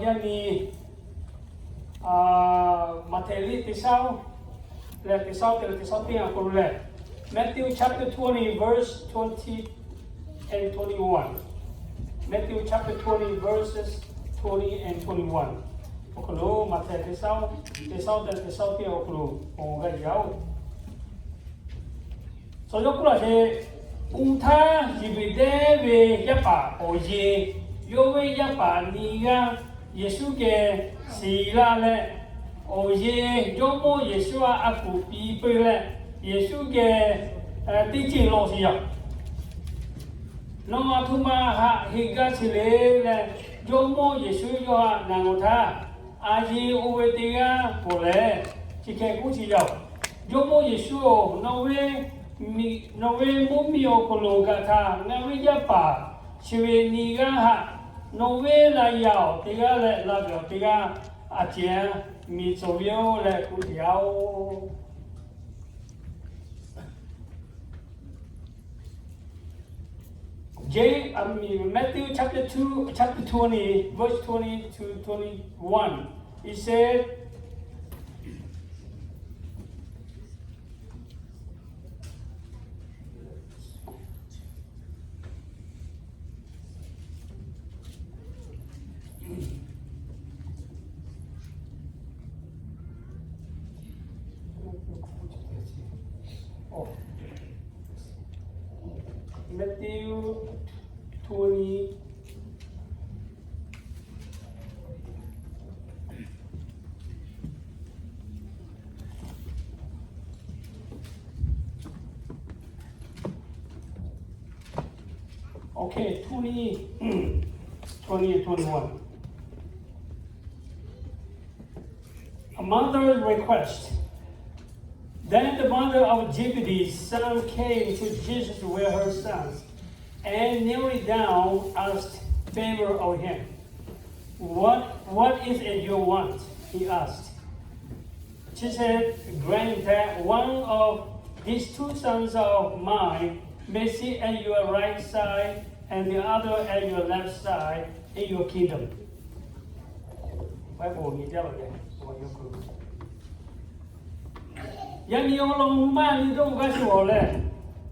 Yaꞈ nyi, Maꞈhtehˍ liꞈ teˇ shaˉ, leh teˇ shaˉ teˇ leh teˇ shaˉ teˇ awˬ hk'aw lo lehˬ, Matthew chapter twenty, verse twenty and twenty-one. Matthew chapter twenty, verses twenty and twenty-one. Awˬ hk'aw lo Maꞈhtehˍ teˇ shaˉ, teˇ shaˉ teˇ leh teˇ shaˉ teˇ awˬ hk'aw lo awˬ g'aˇ yaˇ oˬ. Sawˍ yawˇ k'oˆ laˇ sheˍ, oˇ htaˇ Yeˍbeˍdehˇ ve yaˇ paˍ awˬ yeˬ, yawˇ ve yaˇ paˍ nyi g'aˇ Yeˍsuˆ geh shiˍ la leh, awˬ yeˬ Jawˇmawˇ Yeˍsuˆ htaꞈ a kuˬ piˇ peuˬ leh, Yeˍsuˆ geh teˇ ceuˬ lawˬ sheˍ yaˇ. Nawˬ aˬ htoꞈ ma haꞈ heꞈ gaˇ sheˍ le leh, Jawˇmawˇ Yeˍsuˆ yawˇ htaꞈ na g'a htaˇ, a yeˬ oˇ ve teˇ g'aˇ pawˬ lehˬ, chi hk'e k'oˆ sheˍ yaˇ oˬ, Jawˇmawˇ Yeˍsuˆ-oˬ, nawˬ ve mvuhˇ miˬ awˬ hk'aw lo gaˬ htaˇ ngaˬ ve yaˇ paˍ chi ve nyi g'aˇ htaꞈ nawˬ ve laꞈ yaꞈ awˬ teˇ g'aˇ leh laꞈ yaꞈ awˬ teˇ g'aˇ a ciˍ miˬ tcuhˍ ve yoˬ leh k'oˆ sheˍ yaˇ oˬ. James, I mean, Matthew chapter two, chapter twenty, verse twenty to twenty-one. He said, Matthew twenty. Okay, twenty, twenty and twenty-one. A mother's request. Then the mother of Zebedee's sons came to Jesus with her sons, and kneeling down, asked favor of him. What, what is it you want? He asked. She said, grant that one of these two sons of mine may sit at your right side and the other at your left side in your kingdom. Yaꞈ nyi awˬ lawn maˇ nyi dawˇ g'aˇ sheˍ awˬ lehˬ,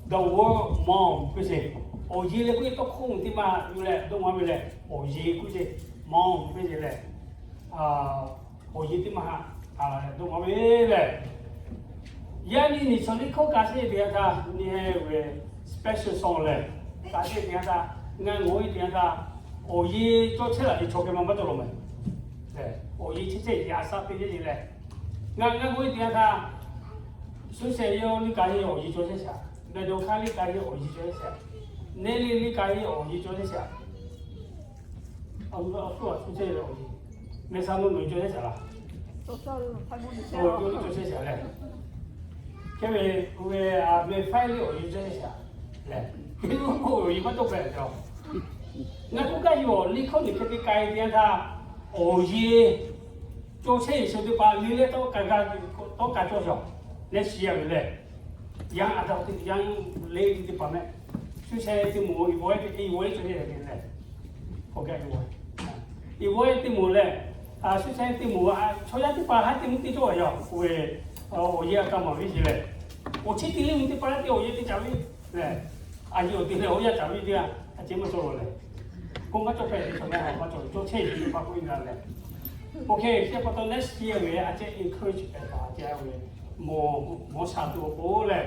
the word mom k'oˆ sheˍ. Awˬ yeˬ leh k'oˆ ve tawˇ hkawˇ teˇ maˇ yuˬ leh dawˇ maˇ ve lehˬ, awˬ yeˬ k'oˆ sheˍ, mom k'oˆ sheˍ lehˬ, awˬ yeˬ teˇ maˇ haꞈ dawˇ maˇ ve lehˬ. Yaꞈ nyi nyi chaw liꞈ hkawˇ kaꞈ sheˍ teˇ g'aˇ htaˇ nyi heh ve special song lehˬ, kaꞈ sheˍ teˇ g'aˇ htaˇ, ngaˬ ngawˬ ve teˇ g'aˇ htaˇ, awˬ yeˬ cawˇ chehˇ laꞈ ve chaw hk'e maˇ maˇ cawˬ law mehˍ. Awˬ yeˬ chehˇ chehˇ yaꞈ shaˉ teˇ yehˬ lehˬ, ngaˬ ngaˬ ngawˬ ve teˇ g'aˇ htaˇ, suhˉ shehˍ yawˇ liˇ kaꞈ heˆ awˬ yeˬ cawˇ chehˇ shaˍ. Mehˬ dawˬ hk'aˇ liˇ kaꞈ heˆ awˬ yeˬ cawˇ chehˇ shaˍ. Neˇ liˇ liˇ kaꞈ heˆ awˬ yeˬ cawˇ chehˇ shaˍ. Awˬ hk'oˆ a suhˉ chehˇ ve awˬ yeˬ, mehˬ sha mvuhˇ miˬ cawˇ chehˇ shaˍ laˇ. Awˬ cawˇ liˇ cawˇ chehˇ shaˍ lehˬ, hk'e ve, oˇ ve, mehˬ faiˉ liˇ awˬ yeˬ cawˇ chehˇ shaˍ lehˬ, awˬ yeˬ maˇ cawˇ hpehꞈ ve. Ngaˬ k'oˆ kaˇ yoˬ, liˇ hkawˇ nyi hk'e te k'ai teˇ yanˇ htaˇ, awˬ yeˬ cawˇ chehˇ ve chaw teˇ hpaˍ liˇ leh tawˇ kaꞈ g'a, tawˇ kaꞈ cawˇ shaˍ leh shiˍ a ve lehˬ, yaˇ a daꞈ teˇ yanˇ le teˇ hpaˍ mehˆ, suhˉ shehˍ teˇ moˍ, iˉ vawˇ teˇ, iˉ vawˇ cawˇ chehˇ ve lehˬ, awˬ g'aˇ iˉ vawˇ, iˉ vawˇ teˇ moˍ lehˬ, suhˉ shehˍ teˇ moˍ, chaw yaˇ teˇ hpaˍ haˉ teˇ mvuhˇ teˇ cawˇ a yaˇ k'oˆ ve, awˬ yeˬ a kaˇ maˍ ve ce lehˬ, awˬ chi teˇ liˇ mvuhˇ teˇ hpaˍ teˇ awˬ yeˬ teˇ caˍ ve lehˬ, a yeˬ awˬ te lehˬ awˬ yaˇ caˍ ve teˇ g'aˇ a ceh maˇ cawˇ law lehˬ, k'oˆ maˇ cawˇ hpehꞈ ve chaw mehˆ a maˇ cawˬ cawˇ chehˇ ve teˇ hpaˍ k'oˆ ve g'a lehˬ, awˬ hk'e chi pa taw next year ve a ceh encourage hpehꞈ taˍ a ceh ve, mawˬ mawˬ shaˍ tuˬ awˬ pon lehˬ,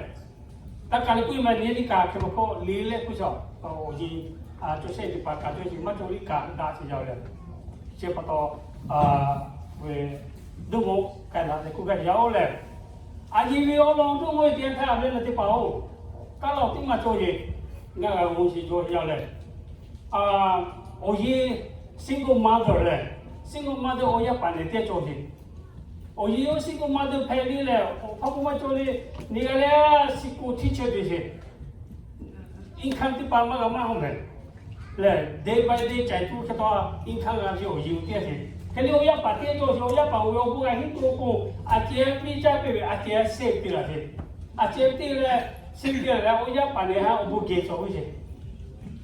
taˇ kaˬ leh k'oˆ ve maˇ nyi liˇ kaꞈ hk'e pa hkawˇ liˇ leh k'oˆ shaˍ, awˬ yeˬ cawˇ chehˇ teˇ hpaˍ kaꞈ cawˇ chehˇ maˇ cawˇ liˇ kaꞈ daꞈ chehˇ yaˇ lehˬ, chi pa taw ve dawˇ mawˇ k'ai laˬ leh k'oˆ gaˇ yaˇ oˬ lehˬ, a nyi ve awˬ lawn dawˇ mawˇ ve teˇ yanˇ htaˇ a ve lehˬ teˇ hpaˍ oˬ, kaˇ law teˇ maˇ cawˇ yeˬ, ngaˬ g'a g'aw sheˍ cawˇ yaˇ lehˬ, awˬ yeˬ single mother lehˬ, single mother awˬ yaˇ paˍ lehˬ teˇ cawˇ sheˍ. Awˬ yeˬ oˇ single mother hpehꞈ ve lehˬ, awˬ hpaˇ k'oˆ maˇ cawˇ le, nyi g'a leh single teacher te sheˍ. Income teˇ hpaˍ maˇ g'a maˇ hawˬ mehˍ lehˬ, day by day caiˬ tuˬ hk'e taw income g'a ve awˬ yeˬ teˇ sheˍ. Hk'e le awˬ yaˇ paˍ teˇ cawˇ sheˍ, awˬ yaˇ paˍ oˇ ve awˬ bon g'a hiˉ tuˬ awˬ pon, a ceh piˇ caˇ piˇ ve a ceh seˇ piˇ laˬ sheˍ. A ceh teˇ leh seˇ piˇ laˬ leh awˬ yaˇ paˍ lehˬ haˉ awˬ bon geh cawˬ ve sheˍ.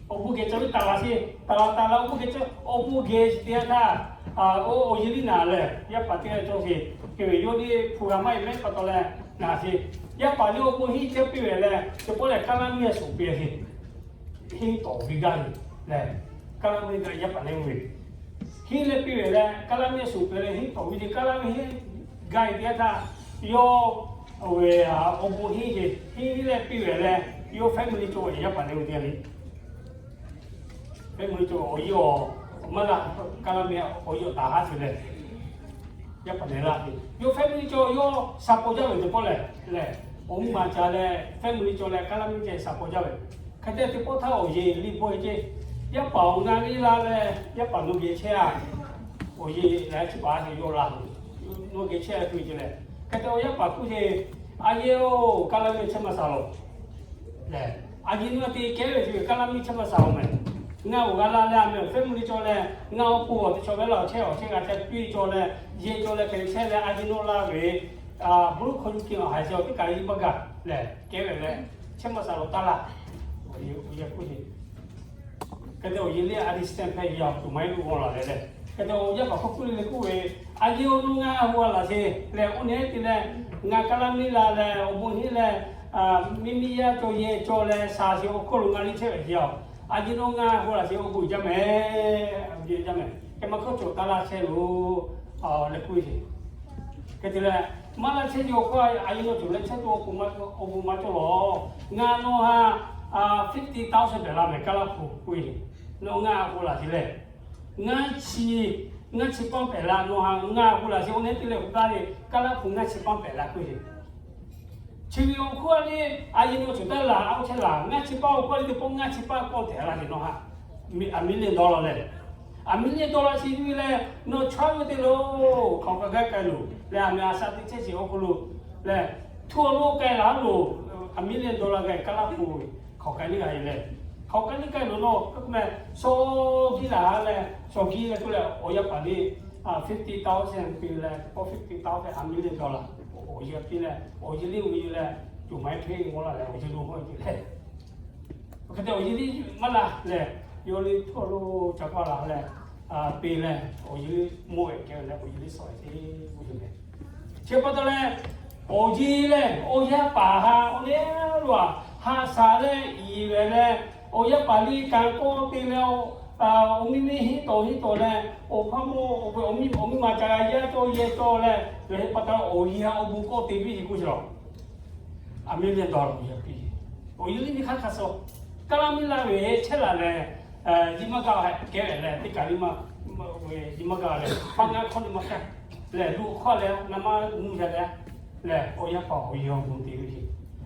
Awˬ bon geh cawˬ ve taˍ laˬ sheˍ, taˍ laˬ taˍ laˬ awˬ bon geh cawˬ, awˬ bon geh teˇ yanˇ htaˇ, Oˇ awˬ yeˬ liˇ naˍ lehˬ, yaˇ paˍ teˇ g'aˇ cawˇ sheˍ. Hk'e ve yawˇ liˇ hpu g'a maˇ e mehˉ pa taw leh naˍ sheˍ. Yaˇ paˍ liˇ awˬ bon henˇ chehˇ piˇ ve leh, teˇ pawˆ lehˬ Kaˇlaˇ miˇ leh suhˍ piˇ sheˍ. Henˇ tawˍ ve gaˇ ve lehˬ, Kaˇlaˇ miˇ leh yaˇ paˍ leh ve henˇ leh piˇ ve leh, Kaˇlaˇ miˇ leh suhˍ piˇ leh henˇ tawˍ ve ce, Kaˇlaˇ miˇ henˇ gaˇ ve teˇ g'aˇ htaˇ, yawˇ ve awˬ bon henˇ ce, henˇ leh piˇ ve leh, yawˇ family cawˬ ve yaˇ paˍ leh ve teˇ g'aˇ le. Family cawˬ awˬ yeˬ awˬ maˇ g'a, Kaˇlaˇ miˇ awˬ yeˬ awˬ taˍ haˉ te leh, yaˇ paˍ leh laˇ ve, yawˇ family cawˬ yawˇ support jaˇ ve teˇ pawˆ lehˬ lehˬ, awˬ mvuhˇ ma ca leh family cawˬ leh Kaˇlaˇ miˇ ceh support jaˇ ve. Hk'e te teˇ pawˆ htaˇ awˬ yeˬ liˇ bawehˇ ce, yaˇ paˍ awˬ na liˇ laˇ leh, yaˇ paˍ nawˬ geh chehˇ a, awˬ yeˬ lehˬ chi paˍ te yawˇ laˇ, nawˬ geh chehˇ a k'oˆ ce lehˬ. Hk'e te awˬ yaˇ paˍ k'oˆ ce, A yeˬ-oˬ, Kaˇlaˇ miˇ chehˇ maˇ sha lawˬ lehˬ, a yeˬ nawˬ te kehˉ ve ce, Kaˇlaˇ miˇ chehˇ maˇ sha lawˬ mehˍ. Ngaˬ awˬ g'a laˇ leh a meh family cawˬ leh, ngaˬ awˬ pon awˬ teˇ chaw ve laˇ awˬ chehˇ awˬ chehˇ g'a chehˇ piˇ cawˬ leh, yeˬ cawˬ leh hk'e chehˇ leh a yeˬ nawˬ laˇ ve, Bluecoat King awˬ haiˬ ce awˬ teˇ kaꞈ yeˬ maˇ gaˬ lehˬ, kehˉ ve leh, chehˇ maˇ sha lawˬ taˇ laˇ. Hk'e te awˬ yeˬ liˇ a di stand hpehꞈ ve awˬ tuˬ maˇ heˆ lo g'aw laˬ leh lehˬ, hk'e te awˬ yaˇ paˍ hk'aw k'oˆ le le k'oˆ ve, A yeˬ-oˬ, nawˬ ngaˬ a g'aw laˬ sheˍ lehˬ, oˇ nehˉ te leh ngaˬ Kaˇlaˇ miˇ la leh awˬ bon henˇ leh, miˇ miˇ yaˇ cawˬ yehˬ cawˬ leh shaˍ sheˍ awˬ hk'oˆ lo ngaˬ liˇ chehˇ ve ce yaˇ-oˬ. A yeˬ nawˬ ngaˬ a g'aw laˬ sheˍ, awˬ bon jaˇ meh. Awˬ bon jaˇ meh. Hk'e maˇ hkawˇ cawˬ taˇ laˇ chehˇ loˬ leh k'oˆ ve ce. Hk'e te leh, maˇ laˇ chehˇ ve awˬ hk'aw a yeˬ nawˬ cawˬ leh chehˇ tuˬ awˬ pon maˇ cawˬ lawˬ. Ngaˬ nawˬ ha fifty thousand pehꞈ la meh Kaˇlaˇ hpu k'oˆ ve, nawˬ ngaˬ a g'aw laˬ sheˍ lehˬ, ngaˇ chi, ngaˇ chi paˇ pehꞈ la, nawˬ ha ngaˬ a g'aw laˬ sheˍ, oˇ nehˉ te leh k'o taˇ le, Kaˇlaˇ hpu ngaˇ chi paˇ pehꞈ la k'oˆ ve. Chi ve awˬ hk'oˆ a le, a yeˬ nawˬ cawˬ taˇ laˬ, a oˇ chehˇ laˬ, ngaˇ chi paˇ awˬ hk'oˆ a le teˇ pawˆ ngaˇ chi paˇ k'awꞈ tehꞈ la ve nawˬ ha, a million dollar leh, a million dollar chi yuˬ leh nawˬ chaw ve te lo, hk'aˬ kaˬ gaˇ k'ai loˬ leh, a meh a shaꞈ teꞈ chehˇ sheˍ awˬ hk'aw lo leh, htu awˬ lo k'ai laˬ loˬ, a million dollar g'a Kaˇlaˇ hpu hk'aˬ kaˬ liˇ g'a e leh, hk'aˬ kaˬ liˇ k'ai loˬ nawˬ k'oˆ meh, shaw giˇ laˬ leh, shaw giˇ leh k'oˆ leh awˬ yaˇ paˍ liˇ fifty thousand piˇ leh, fifty thousand a million dollar awˬ yeˬ piˇ leh, awˬ yeˬ liˇ ve leh, tuˬ maˇ heˆ hpeˇ g'aw laˬ leh awˬ yeˬ lo g'aw e leh, hk'e te awˬ yeˬ liˇ maˇ la lehˬ, yawˇ liˇ htu awˬ lo ca k'aw laˬ leh, piˇ leh awˬ yeˬ liˇ mawˇ ehˍ kehˬ leh awˬ yeˬ liˇ shawˍ e ce, k'oˆ ve meh. Chi pa taw leh, awˬ yeˬ lehˬ awˬ yaˇ paˍ ha awˬ lehˬ lo a, ha shaˍ leh iˍ ve leh, awˬ yaˇ paˍ liˇ kanˍ kawˆ te leh, awˬ miˇ miˇ henˇ tawˍ henˇ tawˍ leh, awˬ hpaˇ mawˇ awˬ miˇ ma ca g'a yaˇ cawˇ yehˬ cawˇ leh, ve pa taw awˬ yeˬ ha awˬ bon kawˆ te piˇ sheˍ k'oˆ sheˍ lawˬ. A million dollar awˬ yeˬ piˇ. Awˬ yeˬ liˇ nyi hk'aˇ hk'a suh, Kaˇlaˇ miˇ laˇ ve chehˇ laˬ leh, yeˬ maˇ gaˇ kehˉ ve leh teˇ kaˬ liˇ maˇ, yeˬ maˇ gaˇ leh, hpaˇ ngaˇ hkawˇ liˇ maˇ kaˇ lehˬ, lo hkawˇ leh na maˇ nu yaˇ leh, lehˬ awˬ yaˇ paˍ awˬ yeˬ awˬ bon te ve ce.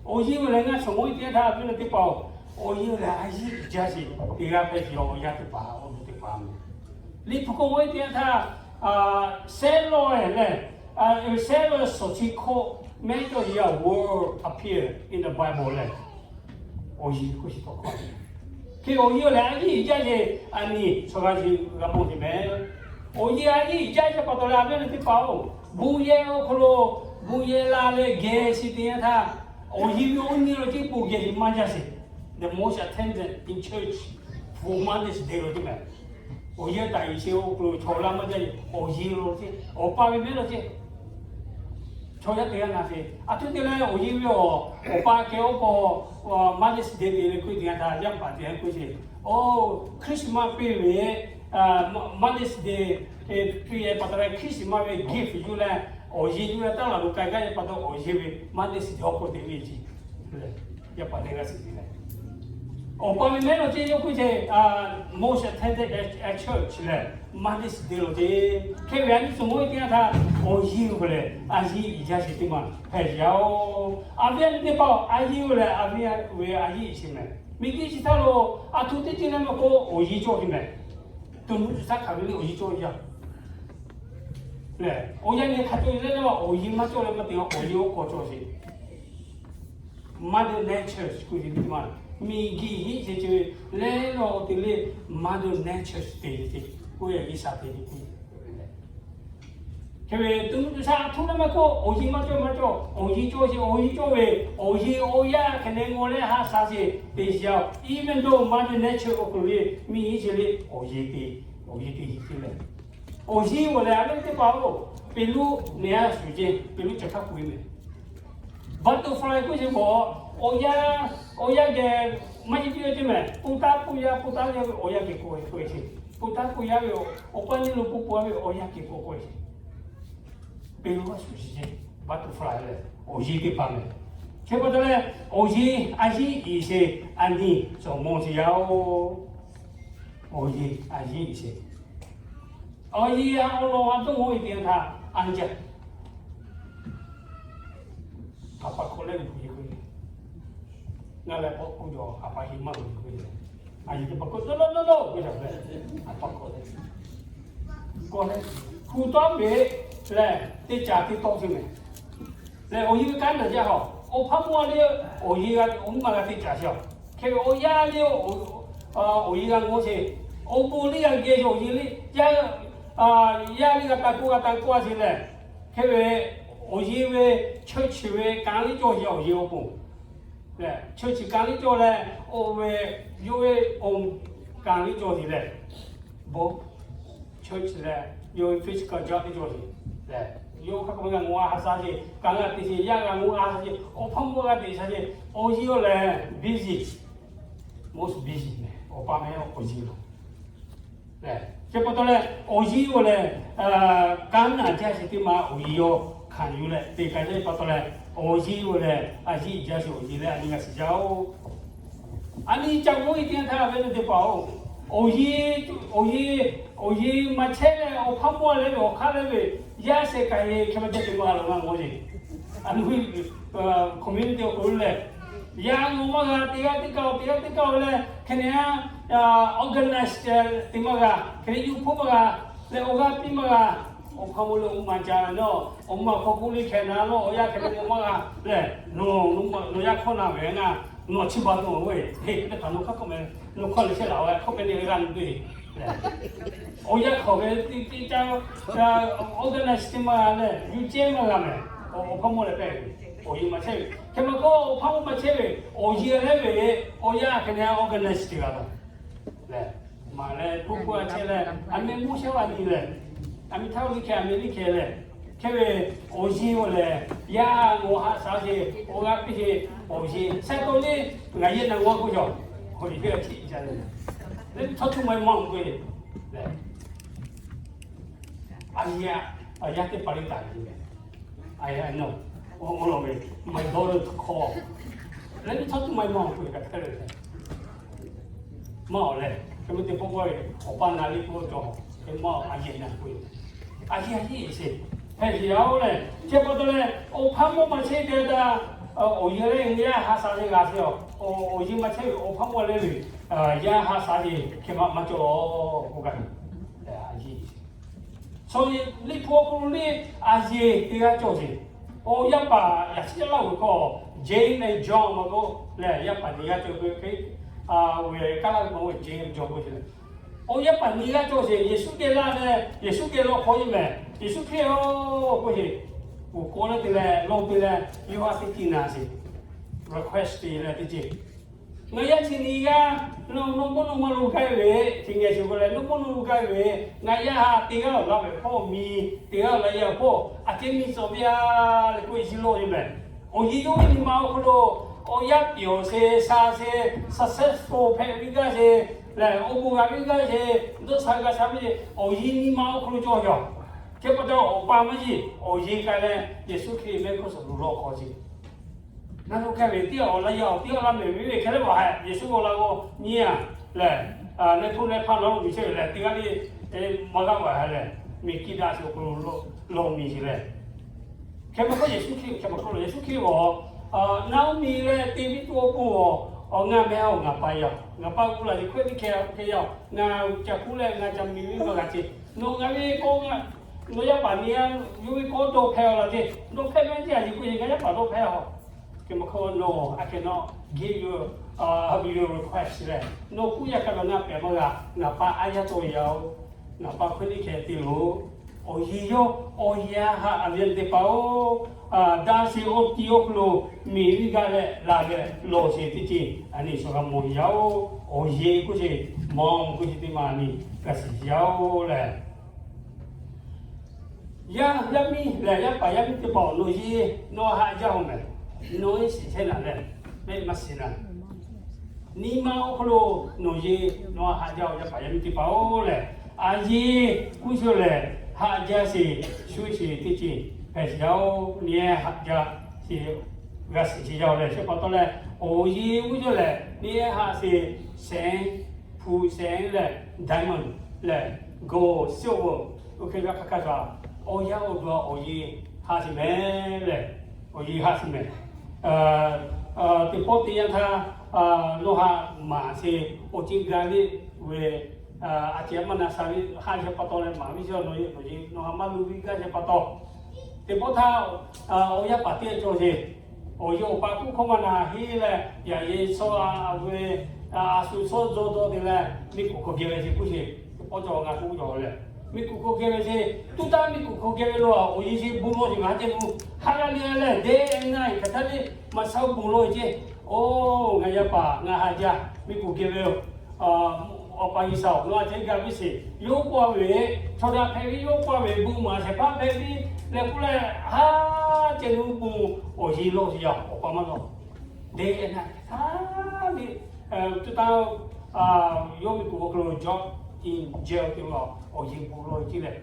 Awˬ yeˬ ve lehˬ ngaˇ chaw mawˇ teˇ g'aˇ htaˇ a viˉ na teˇ hpaˍ-oˬ, awˬ yeˬ ve lehˬ a yiˇ uiˍ jaˇ sheˍ teˇ g'aˇ hpehꞈ ve awˬ yaˇ teˇ hpaˍ awˬ bon teˇ hpaˍ meh. Liꞈ hpu k'oˆ ve teˇ yanˇ htaˇ, sehˉ lawˇ leh, sehˉ lawˇ suhˍ chi hkawˇ mehˉ cawˇ yeˬ a word appear in the Bible leh, awˬ yeˬ k'oˆ shiˍ tawˇ hkawˇ. Hk'e awˬ yeˬ lehˬ a yiˇ uiˍ jaˇ sheˍ, a nyi chaw g'a shiˍ g'a mawˬ te meh. Awˬ yeˬ a yiˇ uiˍ jaˇ sheˍ pa taw leh a viˉ na teˇ hpaˍ-oˬ, bon yehˬ awˬ hk'aw lo bon yehˬ la leh geh shiˍ teˇ yanˇ htaˇ, awˬ yeˬ ve oˇ nyi lo ce bon geh shiˍ maˇ jaˇ sheˍ. The most attended in church for Mother's Day lo ce meh. Awˬ yeˬ taˍ uiˍ sheˍ awˬ hk'aw lo chaw laˇ maˇ jaˇ, awˬ yeˬ lo ce, awˬ pa ve mehˉ lo ce. Chaw yaˇ teˇ g'aˇ na sheˍ, a htoꞈ te leh awˬ yeˬ ve awˬ, awˬ pa kehˬ oˇ k'o, Mother's Day te leh k'oˆ teˇ yanˇ htaˇ yaˇ paˍ teˇ g'aˇ k'oˆ sheˍ, oˇ Christmas piˇ ve, Mother's Day piˇ ve pa taw leh Christmas ve gift yuˬ leh, awˬ yeˬ yuˬ leh taˇ laˬ lo k'ai gaˇ ve pa taw awˬ yeˬ ve Mother's Day awˬ hk'aw te ve ce. Yaˇ paˍ teˇ g'aˇ shiˍ te leh, awˬ pa ve mehˉ lo ce yawˇ k'oˆ ce, most attended at church leh Mother's Day lo ce. Hk'e ve a nyi suhˍ mawˇ teˇ yanˇ htaˇ awˬ yeˬ ve lehˬ a yiˇ uiˍ jaˇ sheˍ teˇ maˬ hpehꞈ yaˇ-oˬ. A viˉ a nyi teˇ hpaˍ-oˬ, a yiˇ ve lehˬ a viˉ ve a yiˇ uiˍ sheˍ meh. Miˬguiˬ chi htaˇ lo a htoꞈ teˇ ceuˬ leh maˇ k'o awˬ yeˬ cawˇ ve meh. To nuˇ tuˬ shaˉ hk'aˬ ve le awˬ yeˬ cawˇ ve yaˇ lehˬ, awˬ yanˇ nyi hk'a cawˇ ve leh awˬ yeˬ maˇ cawˇ leh maˇ te awˬ yeˬ oˇ k'aw cawˇ sheˍ. Mother nature k'oˆ ve teˇ maˬ, miˬguiˬ hiˆ ce ce ve leh lo awˬ te le, mother nature te ve ce, k'oˆ ve G'uiˬsha te ve k'oˆ ve. Hk'e ve to nuˇ tuˬ shaˉ a htoꞈ leh maˇ k'o awˬ yeˬ maˇ cawˇ maˇ cawˇ, awˬ yeˬ cawˇ sheˍ, awˬ yeˬ cawˇ ve, awˬ yeˬ awˬ yaˇ hk'e leh ngaw leh ha sha sheˍ te sheˍ a. Even though mother nature awˬ hk'aw lo le miˬguiˬ hiˆ ce le awˬ yeˬ te, awˬ yeˬ te hiˆ ce leh Awˬ yiˇ oˬ lehˬ, a lehˬ teˇ hpaˍ-oˬ, peˬ luˇ neˬ a shuˍ ceˇ, peˬ luˇ caˬ hkaˇ k'oꞈ e mehˍ. Butterfly k'oˆ ve k'o, awˬ yanˇ, awˬ yanˇ geh maˇ heˆ piˇ ve ceˇ mehˍ. Pon taˇ pon yaˇ, pon taˇ yaˇ ve awˬ yanˇ kehˬ k'oˆ ve k'oˆ ve ceˇ. Pon taˇ pon yaˇ ve awˬ paˇ nyiˇ lo pon pon a ve awˬ yanˇ kehˬ k'oˆ k'oˆ ve ceˇ. Peˬ luˇ a shuˍ ceˇ, butterfly lehˬ awˬ yiˇ teˇ hpaˍ mehˍ. Chi pa taw leh, awˬ yiˇ a yiˇ iˍ sheˍ, a nyi cawˬ mawˬ sheˍ yaˇ-oˬ. Awˬ yiˇ a yiˇ iˍ sheˍ. Awˬ yiˇ a awˬ lawn a dawˇ mawˇ ve teˇ yanˇ htaˇ, a jaˇ. Haˍ pa hkawꞈ leh uˬ hui k'oˆ ve, ngaˬ lehˬ k'awꞈ k'oˆ jaw, haˍ pa heˆ maˇ uˬ hui k'oˆ ve. A yiˇ teˇ hpaˍ k'oˆ, no no no no k'oˆ jaˇ leh, haˍ pa k'awꞈ leh, k'awꞈ leh, hu tawˉ ve lehˬ teˇ caˍ teˇ tawˆ ve mehˍ. Lehˬ awˬ yiˇ ve kanˉ naˬ jaˇ haw. Awˬ hpaˇ mawˇ a le, awˬ yiˇ g'a, awˬ mvuhˇ ma g'a teˇ caˍ sheˍ. Hk'e ve awˬ yaˇ le, awˬ yiˇ g'a ngawˬ sheˍ. Awˬ bon liˇ g'a geh awˬ yiˇ le, yaˇ, yaˇ liˇ g'a taˍ k'oˆ g'a taˍ k'oˆ a sheˍ lehˬ. Hk'e ve awˬ yiˇ ve church ve kanˉ liˇ cawˬ sheˍ, awˬ yiˇ awˬ pon lehˬ church kanˉ liˇ cawˬ leh, oˇ ve yawˇ ve awˬ kanˉ liˇ cawˬ sheˍ lehˬ, bon church lehˬ yawˇ ve physical job liˇ cawˬ sheˍ lehˬ, yawˇ hk'a k'oˆ ve g'a ngawˬ a ha sha sheˍ, kanˉ g'a te sheˍ, yaˇ g'a ngawˬ a ha sha sheˍ, awˬ hpaˇ mawˇ g'a te sha sheˍ, awˬ yiˇ oˬ lehˬ busy, most busy mehˍ, awˬ pa mehˍ awˬ yiˇ lo. Chi pa taw leh awˬ yiˇ oˬ lehˬ, kanˉ naˬ jaˇ sheˍ teˇ ma awˬ yiˇ yawˇ hkanˍ yuˬ leh te k'ai jaˇ ve pa taw leh, awˬ yiˇ oˬ lehˬ a yiˇ jaˇ sheˍ awˬ yiˇ leh a nyi g'a shiˍ jaˇ-oˬ. A nyi ca g'oˇ ve teˇ yanˇ htaˇ ve teˇ hpaˍ-oˬ, awˬ yiˇ, awˬ yiˇ, awˬ yiˇ maˇ chehˇ leh awˬ hpaˇ mawˇ leh ve awˬ hk'aˇ leh ve yaˇ shehˍ kaꞈ heˍ hk'e maˇ jaˇ teˇ ma la ngaˬ g'awˇ sheˍ. A nyi community awˬ hk'aw lo lehˬ, yaˇ ngawˬ maˇ g'a, teˇ g'aˇ teˇ kaˇ-oˬ, teˇ g'aˇ teˇ kaˇ-oˬ leh hk'e nehˬ a organize te maˇ g'a, hk'e nehˬ yuˬ hpoˆ maˇ g'a leh awˬ g'aˇ piˇ maˇ g'a. Awˬ hk'aw lo leh oˇ ma ca ve nawˬ, awˬ ma hk'aw k'oˆ le hkeh na nawˬ, awˬ yaˇ hk'e te k'o maˇ g'a leh, nawˬ yaˇ hkawˇ na ve ngaˬ, nawˬ chi ba nawˬ ve, teˇ hpaˍ nawˬ hk'a k'oˆ meh, nawˬ hkawˇ leh chehˇ laˬ-oˬ, hkawˇ hpehꞈ le g'a nu te. Awˬ yaˇ hk'aw ve teˇ caˇ organize te maˇ g'a leh yuˬ cehˇ maˇ g'a meh. Awˬ hpaˇ mawˇ leh pehˇ ve, awˬ yiˇ maˇ chehˇ ve, hk'e maˇ k'oˆ, awˬ hpaˇ mawˇ maˇ chehˇ ve, awˬ yiˇ leh ve, awˬ yaˇ hk'e nehˬ organize te g'a la lehˬ, maˍ leh hpu hpu a chehˇ leh, a meh mawˇ shehˇ a nyi lehˬ, a meh htaˇ liˇ hkeh, a meh liˇ hkeh lehˬ, hk'e ve awˬ yiˇ oˬ lehˬ yaˇ ngawˬ haꞈ shaˍ sheˍ, awˬ g'aˇ piˇ sheˍ, awˬ yiˇ sha to le, ngaˬ yehˬ na g'awˇ k'oˆ yaw, awˬ yiˇ hk'e chiˇ ca le, leh talk to my mom k'oˆ ve lehˬ, a yaˇ, a yaˇ teˇ hpaˍ liˇ taˍ ve, a yaˇ nawˬ, awˬ lawn ve, my daughter call, let me talk to my mom k'oˆ ve kaꞈ hpehꞈ ve lehˬ, maˇ awˬ leh, hk'e meuˇ teˇ pawˆ k'oˆ ve, awˬ pa na liˇ k'oˆ cawˬ, hk'e maˇ a yehˬ na k'oˆ ve, a yehˬ a yehˬ sheˍ, hpehꞈ sheˍ yaˇ-oˬ lehˬ, chi pa taw leh awˬ hpaˇ mawˇ maˇ chehˇ te taˇ, awˬ yiˇ leh yaˇ ha sha le g'a sheˍ-oˬ, awˬ yiˇ maˇ chehˇ ve awˬ hpaˇ mawˇ leh ve, yaˇ ha sha le hk'e maˇ maˇ cawˬ k'oˆ kaꞈ, a yehˬ Chaw liꞈ hpu awˬ hk'aw lo le, a yehˬ teˇ g'aˇ cawˬ sheˍ. Awˬ yaˇ paˍ yaꞈ chi caˇ laˇ ve hk'aw, James and John ma k'oˆ leh, yaˇ paˍ nyiˇ g'aˇ cawˬ ve hk'e, a, ve kaˇ laˇ ve ma ve James John k'oˆ sheˍ. Awˬ yaˇ paˍ nyiˇ g'aˇ cawˬ sheˍ. Yeˍsuˆ geh laˇ leh, Yeˍsuˆ Hkriꞈ law hk'aw nyi mehˍ. Yeˍsuˆ Hkriꞈ-oˬ k'oˆ sheˍ. G'uiˬ k'aw leh te leh lawˇ piˇ leh, yawˇ a teˇ tiˇ na sheˍ. Request te leh teˇ ceuˬ Ngaˬ yaˇ chi nyiˇ g'aˇ, nawˬ, nawˬ mvuhˇ naw ma lo gaˇ ve, chi ngeh sheˍ k'o leh, nawˬ mvuhˇ naw lo gaˇ ve, ngaˬ yaˇ ha teˇ g'aˇ awˬ laˇ ve hpawˇ mi, teˇ g'aˇ awˬ laˇ yaˇ hpawˇ, a ceh miˬ suhˍ ve a leh k'oˆ ve chi lawˇ ve mehˍ. Awˬ yiˇ yawˇ ve nyi ma awˬ hk'aw lo, awˬ yaˇ pehˍ awˬ sheˍ, sha sheˍ, successful hpehꞈ ve gaˇ sheˍ lehˬ, awˬ bon g'a ve gaˇ sheˍ, dawˇ sha g'a sha ve, awˬ yiˇ nyi ma awˬ hk'aw lo cawˬ yaˇ. Chi pa taw awˬ pa maˇ yeˬ, awˬ yiˇ k'ai leh Yeˍsuˆ Hkriꞈ mehˆ hk'oˆ suhˍ lo lawˇ hk'aw sheˍ. Ngaˬ lo hk'e ve teˇ awˬ laˇ yaˇ awˬ teˇ awˬ laˇ mehˍ ve ve hk'e leh baˬ hehꞈ, Yeˍsuˆ awˬ laꞈ g'awˇ nyi a lehˬ, leh htoˇ leh hpaˇ nawˬ lo miˬ chehˇ ve lehˬ, teˇ g'aˇ le maˇ g'aˇ baˬ hehꞈ lehˬ, miˬ kiˇ daꞈ sheˍ awˬ hk'aw lo lawˇ miˬ sheˍ lehˬ, hk'e maˇ k'oˆ Yeˍsuˆ Hkriꞈ, hk'e maˇ k'oˆ lo Yeˍsuˆ Hkriꞈ awˬ, Naomi leh Deˍviˆ tuˬ awˬ pon awˬ, ngaˬ meh a ngaˬ pa yaˇ, ngaˬ pa gu laˬ yeˬ hkawehˇ ve hk'e yaˇ, ngaˬ ca kuˉ leh ngaˬ ca miˬ ve maˇ g'a ce. Nawˬ ngaˬ ve k'o, nawˬ yaˇ paˍ nyi a, yawˇ ve k'o dawˇ hpehˇ a laˬ ce. Dawˇ hpehˇ ve teˇ yanˇ yeˬ k'o yeˬ ngaˬ yaˇ paˍ dawˇ hpehˇ a. Hk'e maˇ k'oˆ nawˬ a hk'e nawˬ give your, a, your request leh, nawˬ kuˉ yaˇ hk'a gaˬ ngaˬ pehˬ maˇ g'a. Ngaˬ pa a yaˇ tawˇ yaˇ-oˬ, ngaˬ pa hk'oˆ le hk'e te loˬ. Awˬ yiˇ yawˇ awˬ yanˇ haꞈ a ve teˇ hpaˍ-oˬ, daꞈ sheˍ awˬ tiˉ awˬ hk'aw lo miˬ viˇ gaˇ leh laˬ leh lawˬ sheˍ teˇ ceuˬ a nyi shawˍ g'a mawˬ yaˇ-oˬ. Awˬ yiˇ k'oˆ sheˍ, mawˬ k'oˆ sheˍ teˇ ma a nyi g'a shiˍ yaˇ-oˬ lehˬ, Yaˇ, yaˇ miˇ lehˬ, yaˇ paˍ yaˇ miˇ teˇ hpaˍ-oˬ, nawˬ hui nawˬ haꞈ jaˇ-oˬ mehˍ. Nawˬ hui shiˍ chehˇ naˍ lehˬ, mehˆ maˇ shiˍ naˍ. Nyi ma awˬ hk'aw lo nawˬ hui nawˬ haꞈ jaˇ-oˬ, yaˇ paˍ yaˇ miˇ teˇ hpaˍ-oˬ lehˬ, a yeˇ kuˇ shu lehˬ, haꞈ jaˇ sheˍ, shu sheˍ teˇ ceuˬ hpehꞈ sheˍ yaˇ-oˬ. Nyi haꞈ jaˇ sheˍ, g'a shiˍ sheˍ yaˇ-oˬ lehˬ, chi pa taw leh, awˬ yeˇ kuˇ shu lehˬ nyi haꞈ sheˍ, sheˍ, hpu sheˍ lehˬ, diamond lehˬ, gold, silver, oˇ hk'e g'a hk'a hk'a shaˍ, awˬ yanˇ awˬ duˬ awˬ yeˇ haꞈ sheˍ mehˍ lehˬ, awˬ yeˇ haꞈ sheˍ mehˍ. Teˇ pawˆ teˇ yanˇ htaˇ, nawˬ haꞈ maˍ sheˍ, awˬ ceuˬ gaˬ ve, a ceh maˇ na sha ve haꞈ sheˍ pa taw leh maˍ ve chi, nawˬ yeˇ nawˬ haꞈ maˇ lu ve gaˇ sheˍ pa taw, teˇ pawˆ htaˇ awˬ yaˇ paˍ teˇ g'aˇ cawˬ sheˍ. Awˬ yeˇ awˬ pa kuˇ hkawˇ maˇ na heˆ leh, yaꞈ yeˬ shawˉ a ve, a shu shawˉ dawˇ dawˇ te leh, miˬ kuˬ hk'aw geh ve sheˍ kuˇ sheˍ. Teˇ pawˆ cawˬ ngaˬ kuˇ cawˬ leh, miˬ kuˬ hk'aw geh ve sheˍ. Tuˉ taˇ miˬ kuˬ hk'aw geh ve lo, awˬ yeˇ sheˍ bon lawˬ sheˍ, ngaˬ haꞈ ceh lo haꞈ g'a le leh, day and night hk'aˬ htaˇ le maꞈ shaˉ bon lawˬ ve ceˇ. Oˬ, ngaˬ yaˇ paˍ ngaˬ haꞈ jaˇ, miˬ kuˬ geh ve yoˬ. Awˬ pa G'uiˬsha-oˬ, nawˬ a ceh gaˬ ve sheˍ, yawˇ k'oˆ a ve, chaw daꞈ hpehꞈ ve yawˇ k'oˆ a ve, bon maˍ shehˍ hpaˇ hpehꞈ ve leh k'oˆ leh, haˉ ceh lo bon awˬ yeˇ lawˬ sheˍ yaˇ, awˬ pa maˇ lawˬ. Day and night, tuˉ taˇ, yawˇ miˬ kuˬ awˬ hk'aw lo jaw in jail te ve, awˬ yeˇ bon lawˬ ve ceˇ leh,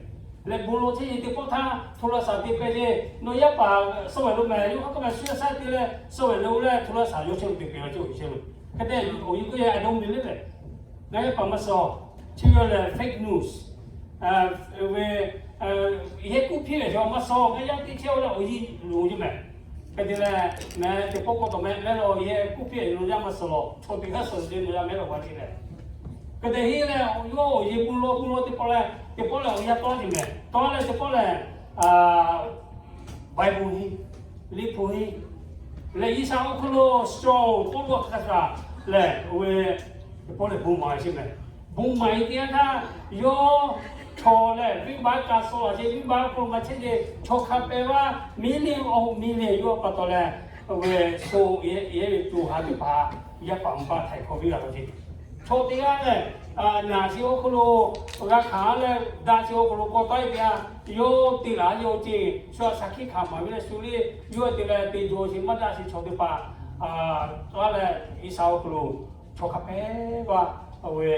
leh bon lawˬ chehˇ ve teˇ pawˆ htaˇ โทรศัพท์ te pehˍ ceˇ. Nawˬ yaˇ paˍ suh ve lo mehˍ, yawˇ hk'aˇ kaꞈ shu sha te leh suh ve lo leh โทรศัพท์ yawˇ chehˇ lo te pehˍ la ceˇ, awˬ yeˇ sheˍ lo. Hk'e te awˬ yeˇ k'oˆ yaˇ a dawˇ mvuh le leh, ngaˬ yaˇ paˍ maˇ suh. Chi ve lehˬ fake news ve, yehˬ kuˇ hpiˇ ve chaw maˇ suh, ngaˬ yaˇ teˇ chehˇ-oˬ leh awˬ yeˇ loˍ ceˇ mehˍ. Hk'e te leh, mehˍ teˇ pawˆ k'awꞈ tawˍ mehˍ, mehˍ lawˬ yehˬ kuˇ hpiˇ ve lo yaˇ maˇ suh lawˬ, chaw teˇ g'aˇ suh ve lo yaˇ mehˍ lawˬ g'a ceˇ leh. Hk'e te heˆ leh, yawˇ awˬ yeˇ bon lawˬ bon lawˬ teˇ pawˆ leh, teˇ pawˆ leh awˬ yaˇ tawˇ ceˇ mehˍ. Tawˇ leh teˇ pawˆ leh, Bible heˆ, liꞈ hpu heˆ leh, G'uiˬsha awˬ hk'aw lo shaw k'oˆ lo hk'a shaˍ lehˬ, oˇ ve teˇ pawˆ leh bon maˍ sheˍ mehˍ. Bon maˍ e teˇ yanˇ htaˇ, yawˇ chaw lehˬ venˇbaˆ kaꞈ suh laˬ ceˇ, venˇbaˆ awˬ hk'aw lo maˇ chehˇ ceˇ, chaw hk'a pehˍ vaˇ million awˬ million yawˇ pa taw leh, oˇ ve sho yehˬ ve co ha teˇ hpaˍ yaˇ paˍ mvuhˇ paˍ htaiˍ hkawˇ viˉ la taw ceˇ. Chaw teˇ g'aˇ lehˬ, naˬ chi awˬ hk'aw lo g'a hkanˍ leh, daꞈ chi awˬ hk'aw lo k'awꞈ taˉ e teˇ yanˇ, yawˇ te laˬ yawˇ ceˇ, shu a shaˍ hkiˆ hkanˍ maˍ ve leh shu le, yawˇ te leh te jaw sheˍ maˇ daꞈ sheˍ chaw teˇ hpaˍ, taˇ leh G'uiˬsha awˬ hk'aw lo chaw hk'a pehˍ vaˇ, oˇ ve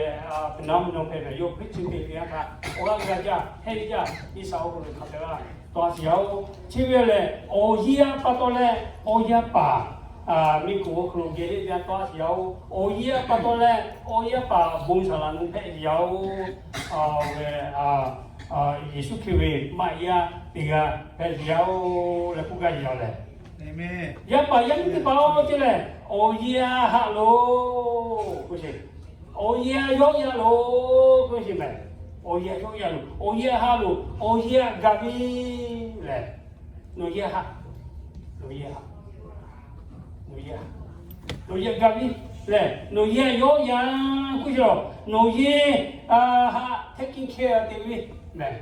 peuˬ naˉ mvuhˇ naw hpehꞈ ve yawˇ hk'e chi te ve a htaꞈ awˬ g'aˇ g'a jaˇ, hehˇ jaˇ, G'uiˬsha awˬ hk'aw lo hk'a pehˍ vaˇ. Tawˇ a shiˍ yaˇ-oˬ, chi ve lehˬ awˬ yeˇ a pa taw leh awˬ yaˇ paˍ miˬ kuˬ awˬ hk'aw lo geh le te a tawˇ a shiˍ yaˇ-oˬ, awˬ yeˇ a pa taw leh awˬ yaˇ paˍ bon saˍ laꞈ nu hpehꞈ yaˇ-oˬ, ve Yeˍsuˆ Hkriꞈ ve maꞈ yaˇ teˇ g'aˇ hpehꞈ yaˇ-oˬ leh k'oˆ gaˇ yaˇ lehˬ, yaˇ paˍ yaˇ miˇ teˇ hpaˍ-oˬ ceˇ lehˬ, awˬ yeˇ a haꞈ loˬ k'oˆ sheˍ. Awˬ yeˇ a yawˇ yaˇ loˬ k'oˆ sheˍ mehˍ. Awˬ yeˇ a yawˇ yaˇ loˬ, awˬ yeˇ a haꞈ loˬ, awˬ yeˇ a gaˬ ve lehˬ, nawˬ yeˇ a haꞈ, nawˬ yeˇ a haꞈ, nawˬ yeˇ a, nawˬ yeˇ a gaˬ ve lehˬ, nawˬ yeˇ a yawˇ yaˇ k'oˆ sheˍ lawˬ. Nawˬ yeˇ a haꞈ taking care te ve mehˍ.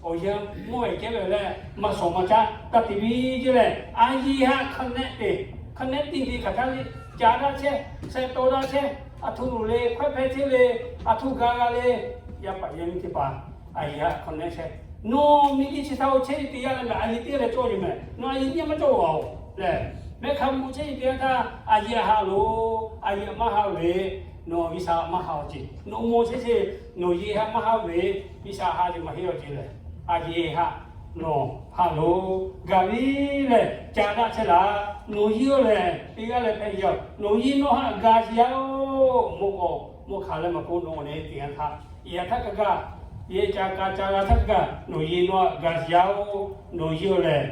Awˬ yanˇ mawˇ ehˍ kehˉ ve leh maˇ shawˍ maˇ caˆ taˇ te ve ceˇ lehˬ, a yeˇ haꞈ connect te, connect te ve hk'aˬ htaˇ le, ca daꞈ chehˇ, sheh taw daꞈ chehˇ, a htoꞈ le hkawehˇ hpehˇ chehˇ le, a htoꞈ ga g'a le, yaˇ paˍ yaˇ miˇ teˇ hpaˍ a yeˇ haꞈ connect chehˇ. Nawˬ miˬ liˇ chi htaꞈ oˇ chehˇ ve teˇ yanˇ leh mehˍ, a yeˇ teˇ g'aˇ leh cawˇ ve mehˍ. Nawˬ a yeˇ teˇ g'aˇ maˇ cawˇ a-oˬ lehˬ, mehˆ hk'a mvuh chehˇ ve teˇ yanˇ htaˇ a yeˇ haꞈ loˬ, a yeˇ maˇ haꞈ ve, nawˬ G'uiˬsha maˇ haꞈ awˬ ceˇ. Nawˬ mawˇ chehˇ chehˇ, nawˬ yeˇ haꞈ maˇ haꞈ ve, G'uiˬsha haꞈ ve maˇ heˆ awˬ ceˇ lehˬ, a yeˇ haꞈ nawˬ haꞈ loˬ. Gaˬ ve lehˬ ca daꞈ chehˇ laˇ. Nawˬ yeˇ lehˬ teˇ g'aˇ leh hpehꞈ yaˇ, nawˬ yeˇ nawˬ haꞈ gaˬ sheˍ yaˇ-oˬ. Mawˇ k'awꞈ mawˇ hk'aˬ leh maˇ k'oˆ, nawˬ lehˬ teˇ yanˇ htaˇ yaꞈ htaˇ kaꞈ gaˬ, yehˬ ca kaꞈ ca g'a htaˇ kaꞈ, nawˬ yeˇ nawˬ haꞈ gaˬ sheˍ yaˇ-oˬ. Nawˬ yeˇ lehˬ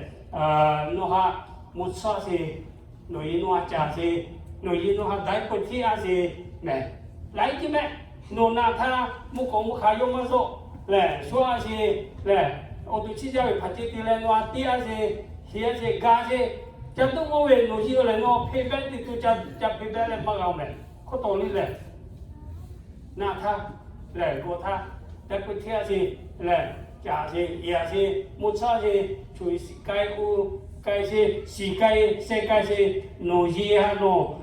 nawˬ haꞈ mvuhˇ tsuhˇ sheˍ, nawˬ yeˇ nawˬ haꞈ caˍ sheˍ, nawˬ yeˇ nawˬ haꞈ daiˇ peuˬ htiˇ a sheˍ mehˍ. Laiˉ ceuˬ mehˆ, nawˬ naꞈ htaˇ mvuhˇ k'awꞈ mvuhˇ hk'aˬ yawˇ maˇ zuhˆ lehˬ, shu a sheˍ lehˬ, awˬ to chiˇ jaˇ ve hpaˍ ceh te leh nawˬ haꞈ teˇ a sheˍ, sheˍ a sheˍ, gaˬ sheˍ. Ca tuˉ mawˇ ve nawˬ yeˇ lehˬ nawˬ hpeꞈ behˆ te tuˬ ca hpeꞈ behˆ leh maˇ g'a mehˍ. Hk'oˆ taw le lehˬ, naꞈ htaˇ lehˬ g'aw htaˇ, daiˇ peuˬ htiˇ a sheˍ lehˬ, caˍ sheˍ, yaꞈ sheˍ, mvuhˇ tsuhˇ sheˍ, chu shiˍ k'ai, u k'ai sheˍ, shiˍ k'ai, sheh k'ai sheˍ, nawˬ yeˇ haꞈ nawˬ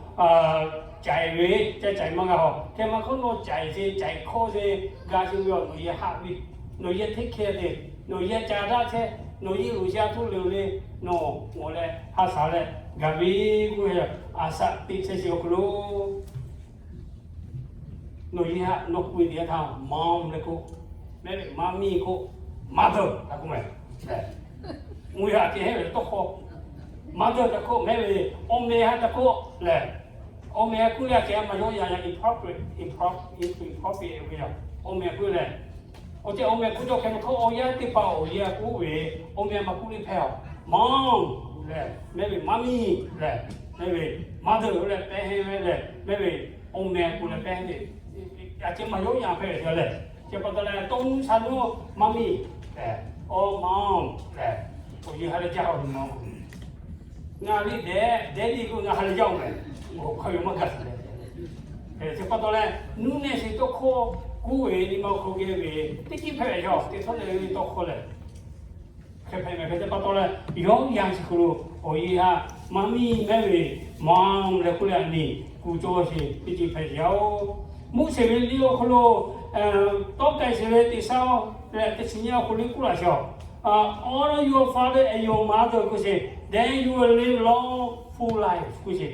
caiˍ ve, ca caiˍ maˇ g'a haw. Hk'e maˇ hk'oˆ nawˬ caiˍ sheˍ, caiˍ hkawˇ sheˍ, ga sheˍ ve awˬ nawˬ yeˇ haꞈ ve Nawˬ yehˇ hteˇ hkeh te, nawˬ yehˇ ca daꞈ chehˇ, nawˬ yehˇ loꞈ sha tuˬ le le, nawˬ ngawˬ leh ha shaˍ leh gaˬ ve k'oˆ ve, a shaꞈ teꞈ chehˇ chi awˬ hk'aw lo nawˬ yehˇ haꞈ nawˬ k'oˆ ve teˇ yanˇ htaˇ mom leh k'o, mehˆ ve mami k'o, mother htaꞈ k'oˆ mehˍ. Mvuhˇ yaꞈ ceh heˆ ve tawˇ hkawˇ, mother htaꞈ k'oˆ, mehˆ ve awˬ meh haꞈ htaꞈ k'oˆ lehˬ, awˬ meh k'oˆ leh a ceh maˇ yawˇ yaꞈ yaꞈ inappropriate, inappropriate ve yoˬ. Awˬ meh k'oˆ lehˬ, awˬ ceh awˬ meh k'oˆ cawˇ hk'e maˇ hk'aˇ, awˬ yanˇ teˇ hpaˍ awˬ yehˇ k'oˆ ve, awˬ meh maˇ k'oˆ le hpehˇ a. Mom lehˬ, mehˆ ve mami lehˬ, mehˆ ve mother lehˬ, pehˇ heˆ ve lehˬ, mehˆ ve awˬ meh k'oˆ leh pehˇ ve, a ceh maˇ yawˇ yaꞈ hpehˇ ve lehˬ, chi pa taw leh tawˇ nuˇ sha nuˇ mami lehˬ, awˬ mom lehˬ, awˬ yehˇ ha leh jaˇ a ve mom. Ngaˬ liˇ dehꞈ dehꞈ liˇ k'o ngaˬ ha leh jaˇ oˬ mehˍ. Awˬ hk'aˇ ve maˇ gaˬ leh, chi pa taw leh nuˇ nehˬ sheˍ tawˇ hkawˇ k'oˆ ve nyi ma awˬ hk'aw lo geh ve teˇ ceuˬ hpehꞈ ve yoˬ. Teˇ htawˇ leh ve tawˇ hkawˇ lehˬ, hk'e hpehꞈ mehˍ hk'e te pa taw leh, yawˇ yaꞈ chi hk'aw lo awˬ yehˇ ha mami mehˆ ve mom leh k'oˆ leh a nyi kuˬ cawˇ sheˍ teˇ ceuˬ hpehꞈ yaˇ oˬ. Moˉseˍ ve liˇ awˬ hk'aw lo tawˇ k'ai sheˍ ve teˇ shaˉ leh teˇ chi nyiˇ awˬ hk'aw lo k'oˆ laˇ sheˍ a, Honor your father and your mother k'oˆ sheˍ, then you will live long full life k'oˆ sheˍ.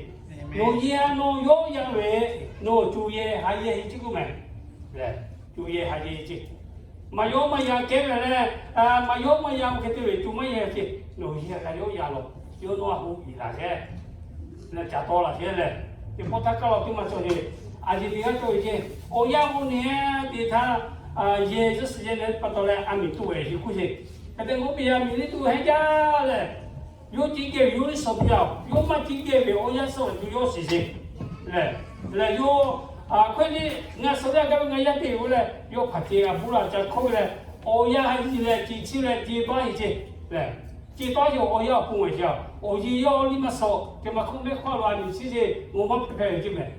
Nawˬ yehˇ nawˬ yawˇ yaꞈ ve, nawˬ cuˬ yehˬ ha yehˇ heˆ ceˇ k'oˆ mehˍ. Lehˬ, cuˬ yehˬ ha yehˇ ceˇ. Maˇ yawˇ maˇ yaꞈ kehˉ ve leh, maˇ yawˇ maˇ yaꞈ hk'e te ve cuˬ maˇ yehˇ ceˇ. Nawˬ yehˇ kaꞈ yawˇ yaꞈ lawˬ, yawˇ nawˬ a hoꞈ iˍ laˬ sheˍ. Leh ca taw laˬ sheˍ lehˬ, teˇ pawˆ htaˇ kaˇ law teˇ maˇ cawˬ sheˍ. A yeˬ teˇ g'aˇ cawˬ ve ceˇ. Awˬ yanˇ k'o nehˬ teˇ htaˇ, yehˬ zuhˆ suhˍ yehˬ leh pa taw leh a miˬ tuˬ ehˍ sheˍ k'oˆ sheˍ. Hk'e te k'o piˇ a miˬ liˇ tuˬ heˆ jaˇ lehˬ, yawˇ ciˇ geh ve yawˇ liˇ suhˍ piˇ a, yawˇ maˇ ciˇ geh ve awˬ yanˇ suhˍ tuˬ yawˇ shiˍ sheˍ. Lehˬ, lehˬ yawˇ hk'e le, ngaˬ suhˍ ve a gaˇ ve ngaˬ yaˇ te ve leh, yawˇ hpaˍ ceh a buˇ la ca hkawˇ ve leh, awˬ yanˇ ha yiˬ leh ce chi leh ce taˉ yeˬ ceˇ. Lehˬ, ce taˉ yeˬ awˬ yanˇ awˬ pon ve ceˇ. Awˬ yeˬ yawˇ liˇ maˇ suhˍ, te maˇ hk'oˆ mehˆ hk'aw lo a miˬ chi sheˍ, ngaˬ maˇ hpehꞈ hpehꞈ ve ceˇ mehˍ.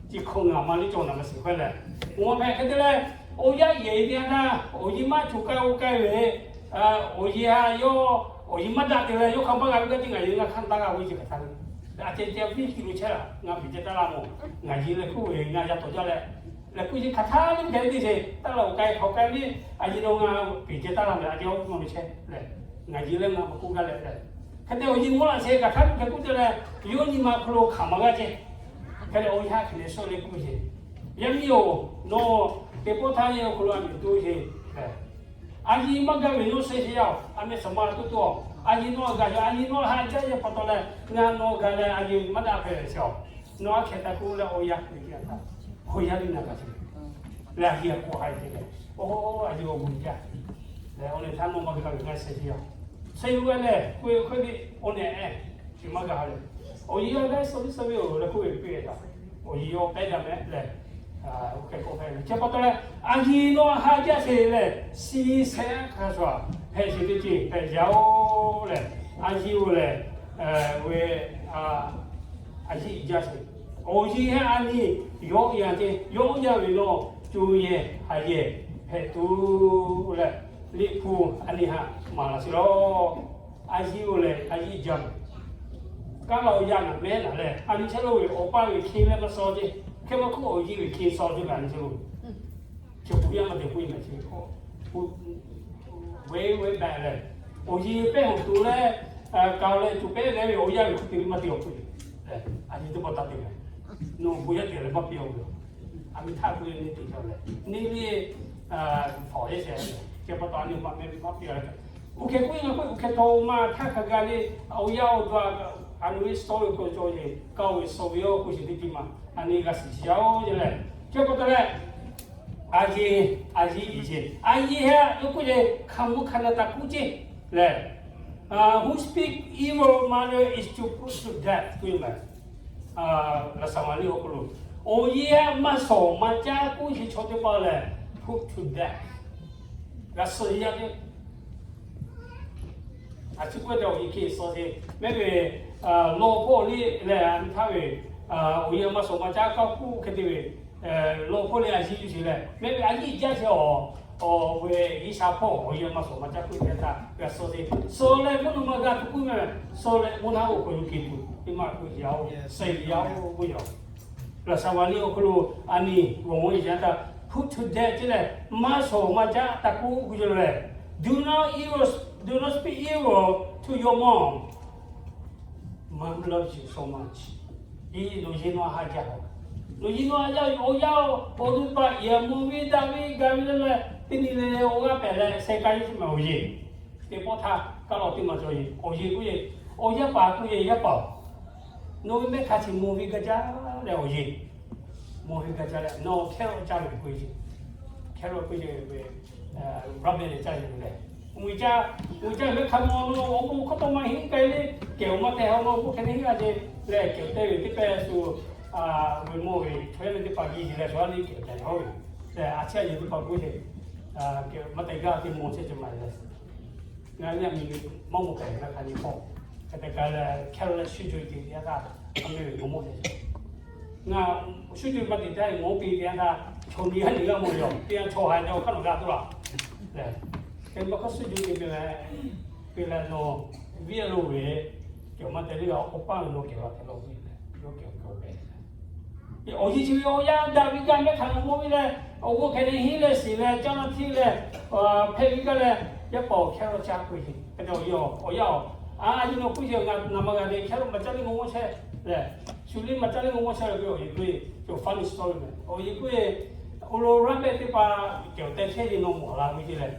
Chi hk'aw ngaˬ ma liˇ cawˬ naˍ ma shiˍ hk'e leh, ngaˬ ma hpehꞈ hk'e te leh, awˬ yanˇ yehˬ ve teˇ yanˇ htaˇ awˬ yeˬ maˇ cuˬ k'ai oˇ k'ai ve, awˬ yeˬ ha yawˇ, awˬ yeˬ maˇ daꞈ te leh yawˇ hk'a maˇ g'a ve gaˇ teˇ ngaˬ yeˬ ngaˇ hk'aˇ taˇ g'a ve ce hk'aˬ htaˇ le. A ceh ceh viˇ kiˇ lo chehˇ laˬ, ngaˬ peˬ ceh taˇ laˇ mawˬ, ngaˬ yeˬ leh hk'oˆ ve ngaˬ yaˇ tawˍ jaˇ leh, leh k'oˆ ce hk'aˬ htaˇ le hpehꞈ ve teˇ ce taˇ laˇ oˬ k'ai hk'awꞈ k'ai ve, a yeˬ nawˬ ngaˬ peˬ ceh taˇ laˇ ve a ceh awˬ hk'aw lo chehˇ leh, ngaˬ yeˬ leh ngaˬ ma k'oˆ gaˇ leh leh, hk'e te awˬ yeˬ mawˇ laꞈ sheˍ hk'aˬ htaˇ hpehꞈ k'oˆ te leh, yawˇ nyi ma hk'aw lo hk'aˬ maˇ g'a ce. Hk'e leh awˬ yanˇ hk'e leh suh leh k'oˆ ce, Yaˇ miˇ-oˬ, nawˬ teˇ pawˆ htaˇ yehˬ awˬ hk'aw lo a miˬ tuˬ sheˍ. A yeˬ maˇ gaˇ ve nawˬ shehˍ sheˍ yaˇ-oˬ, a meh saˍ ma tuˬ tuˬ, a yeˬ nawˬ a gaˬ yaˇ, a yeˬ nawˬ ha jaˇ yehˬ pa taw leh, ngaˬ nawˬ gaˬ leh a yeˬ maˇ daꞈ hpehꞈ ve sheˍ-oˬ. Nawˬ a hkehˍ taˍ k'oˆ leh awˬ yanˇ hk'e te a htaˇ, hk'aw yaˇ liˇ na gaˬ sheˍ. Leh a yeˬ a k'awꞈ ha te leh, oˇ a yeˬ awˬ bon jaˇ. Leh awˬ leh htaˇ nawˬ maˇ g'a ve ngaˬ shehˍ sheˍ yaˇ, shehˍ lu a leh k'oˆ ve hk'e ve awˬ nehˬ, chi maˇ g'a ha leh, awˬ yeˬ yawˇ leh suh viˉ suh ve-oˬ leh k'oˆ ve piˇ ve htaꞈ, awˬ yeˬ yawˇ pehˇ daꞈ meh leh, oˇ hk'e k'oˆ hpehꞈ ve. Chi pa taw leh, a yeˬ nawˬ ha jaˇ sheˍ leh, shiˍ shehˍ hk'a shuˍ hpehꞈ sheˍ teˇ ceuˬ hpehꞈ yaˇ-oˬ leh, a yeˬ-oˬ lehˬ, ve a yeˬ jaˇ sheˍ. Awˬ yeˬ hehˉ a nyi yawˇ yanˇ ce, yawˇ yanˇ ve nawˬ co yehˬ ha yehˬ hpehꞈ tuˬ leh, Liꞈ hpu a nyi htaꞈ maˍ laˬ sheˍ lawˬ. A yeˬ-oˬ lehˬ a yeˬ jaˇ meh. Kaˇ laˇ awˬ yanˇ naˍ mehˉ laˬ leh, a nyi chehˇ lo ve awˬ paˇ ve hke leh maˇ suh ce. Hk'e maˇ hk'oˆ awˬ yeˬ ve hke suh ce ve a nyi chehˇ lo ve. Chi hpu yaˇ maˇ te k'oˆ e meh chi ve k'o, ve ve baˬ leh, awˬ yeˬ pehˇ hawˬ tuˬ leh, kaˬ leh tuˬ pehˇ leh ve awˬ yanˇ ve hk'e te ve maˇ te awˬ pon, a nyi teˇ pawˆ taˇ te meh. Nawˬ bon yaˇ te leh maˇ piˇ awˬ ve, a miˬ htaˇ k'oˆ ve neˇ te ca leh, neˇ ve hawˬ yehˇ shehˍ, chi pa taw a nyi maˇ meh ve maˇ piˇ a leh, oˇ hk'e k'oˆ e ngaˬ k'oˆ oˇ hk'e taw maˇ htaˇ hk'a gaˬ le, awˬ yanˇ awˬ duˬ a, a nyi ve suh ve k'o cawˬ yeˬ, kaˇ ve suh ve awˬ k'oˆ sheˍ teˇ ceuˬ maˇ, a nyi g'a shiˍ shiˍ yaˇ-oˬ ce leh, chi pa taw leh, a yeˬ, a yeˬ iˍ ce, a yeˬ hehˉ k'oˆ ce, hk'a mvuhˇ hk'a na taˍ k'oˆ ce leh, who speak evil mother is to put to death k'oˆ ve meh. Laˍ saˍ ma liˇ awˬ hk'aw lo, awˬ yeˬ maˇ shawˍ maˇ caˇ k'oˆ sheˍ chaw teˇ hpaˍ lehˬ, put to death, g'a suh yaˇ ve. A ciˉ k'oˆ ve awˬ yeˬ hke suh ce, mehˉ ve lawˇ hpawˇ liˇ leh a nyi htaˇ ve, awˬ yeˬ maˇ shawˍ maˇ caˇ k'oˆ hk'e te ve, lawˇ hpawˇ liˇ a yeˬ yuˬ sheˍ leh, mehˉ ve a yeˬ jaˇ sheˍ awˬ, awˬ ve G'uiˬsha hpawˇ awˬ yeˬ maˇ shawˍ maˇ caˇ k'oˆ ve htaˇ g'a suh ce, suh leh mvuhˇ naw ma g'a tuˬ k'oˆ ve, suh leh mvuhˇ naw ma awˬ hk'aw lo yuˬ ke tuˬ teˇ maˇ k'oˆ yaˇ-oˬ, suh yaˇ-oˬ k'oˆ yaˇ-oˬ. Laˍ saˍ ma liˇ awˬ hk'aw lo a nyi g'awˬ mawˇ yeˬ yaˇ htaˇ, put to death ceˇ lehˬ, maˇ shawˍ maˇ caˉ taˇ k'oˆ k'oˆ ve lehˬ, do not evil, do not speak evil to your mom. Mom loves you so much. Nawˬ yehˬ nawˬ ha jaˇ-oˬ. Nawˬ yehˬ nawˬ ha jaˇ ve awˬ yanˇ-oˬ, awˬ to paˍ yehˬ mvuh ve daꞈ ve gaˬ ve leh, teˇ nyi le awˬ g'aˇ pehˍ leh sheh ka yeˇ chi maˬ awˬ yehˬ. Teˇ pawˆ htaˇ kaˇ lawˬ teˇ maˬ cawˬ yehˬ, awˬ yehˬ k'oˆ ve, awˬ yaˇ paˍ k'oˆ ve, yaˇ paˍ-oˬ, nawˬ ve mehˆ hk'a chi mvuh ve gaˇ jaˇ leh awˬ yehˬ, mvuh ve gaˇ jaˇ leh nawˬ hkehˇ lawꞈ caˇ ve k'oˆ ve, hkehˇ lawꞈ k'oˆ ve, raˇ mehˆ leh caˇ ve lehˬ, mvuh caˇ, mvuh caˇ mehˆ hk'a mvuh nawˬ awˬ bon hkawˇ tawˇ maˇ heˆ k'ai le, kehˬ-oˬ maˇ tehˬ-oˬ, nawˬ awˬ bon hk'e te heˆ g'a ce leh, kehˬ-oˬ te ve teˇ pehˇ shu ve mawˇ ve chaw yaˇ ve teˇ hpaˍ geh leh chaw yaˇ le kehˬ tehˬ hawˉ ve, a ciˉ a yehˬ teˇ hpaˍ k'oˆ ve, maˇ te gaˇ te mvuh chehˇ ce maˬ leh Ngaˬ nyi a miˬ ve mawˇ mawˇ hpehꞈ ve hk'a nyi hpawˇ, hk'e te k'ai leh hkehˇ lawꞈ leh shu co-e te teˇ yanˇ htaˇ, a meh ve mawˇ mawˇ hpehꞈ ve, ngaˬ shu co-e maˇ te taˇ ve mawˇ piˇ teˇ yanˇ htaˇ, chaw nyi haˉ nyi g'a mawˬ ve yoˬ. Teˇ yanˇ chaw ha nyi awˬ hk'aˇ nawˬ g'a tuˬ laˇ. Lehˬ, te maˇ hk'aˇ shu co-e te ve leh, te leh nawˬ viˉ a lo ve, kehˬ maˇ te le, awˬ paˇ ve nawˬ kehˬ la hk'e la ve leh, yawˇ kehˬ kehˬ pehˬ Awˬ yehˬ chi ve awˬ yanˇ daꞈ ve gaˇ mehˆ hk'aˬ lo mawˇ ve leh, awˬ g'uˇ hk'e te hiˉ leh shiˍ leh caˇ na htiˇ leh, hpehꞈ ve gaˇ leh, yaˇ paˍ awˬ hkehˇ lawꞈ caˇ k'oˆ ve, hk'e te awˬ yehˬ awˬ, awˬ yanˇ awˬ, a nyi nawˬ k'oˆ ve, ngaˬ maˇ g'a ve hkehˇ lawꞈ maˇ caˇ le ngaˬ mawˇ chehˇ leh, shu le maˇ caˇ le ngaˬ mawˇ chehˇ leh ve awˬ yehˬ k'oˆ ve, awˬ funny story meh. Awˬ yehˬ k'oˆ ve, awˬ lawn raˇ mehˆ teˇ hpaˍ kehˬ awˬ te chehˇ ve nawˬ mawˬ la ve ce leh,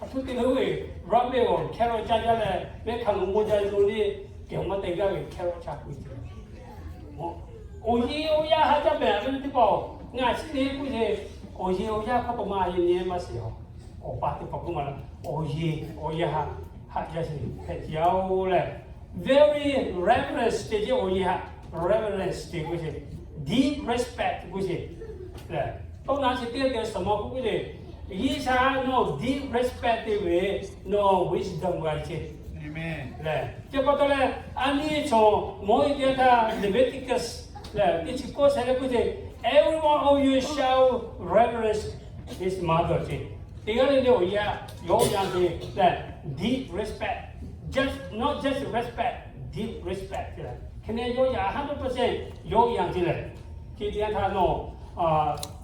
a htoꞈ te le ve, raˇ mehˆ awˬ hkehˇ lawꞈ caˇ jaˇ leh mehˆ hk'aˬ lo mawˇ jaˇ ve lo le, kehˬ maˇ te gaˇ ve hkehˇ lawꞈ caˇ k'oˆ ve ce Awˬ yehˬ awˬ yanˇ haꞈ jaˇ mehˍ ve teˇ hpaˍ-oˬ, ngaˬ chi teˇ k'oˆ ce, awˬ yehˬ awˬ yanˇ hk'a pa ma yehˬ nyi maˇ shiˍ-oˬ. Awˬ pa teˇ hpaˍ k'oˆ ma la, awˬ yehˬ awˬ yanˇ haꞈ, haꞈ jaˇ sheˍ hpehꞈ ce yaˇ-oˬ lehˬ, very reverence te ce awˬ yehˬ haꞈ, reverence te k'oˆ ce, deep respect k'oˆ ce lehˬ, tawˇ na chi teˇ te suhˍ ma k'oˆ k'oˆ ce, G'uiˬsha nawˬ deep respect te ve, nawˬ wisdom g'a ce lehˬ, chi pa taw leh, a nyi chaw mawˇ e teˇ yanˇ htaˇ Leviticus lehˬ teˇ chi kawˇ shehˍ leh k'oˆ ce, every one of you shall reverence his mother ce. Teˇ g'aˇ le le awˬ yanˇ, yawˇ yanˇ te lehˬ, deep respect, just not just respect, deep respect ce lehˬ, hk'e ne yawˇ yanˇ hundred percent yawˇ yanˇ ce lehˬ, chi teˇ yanˇ htaˇ nawˬ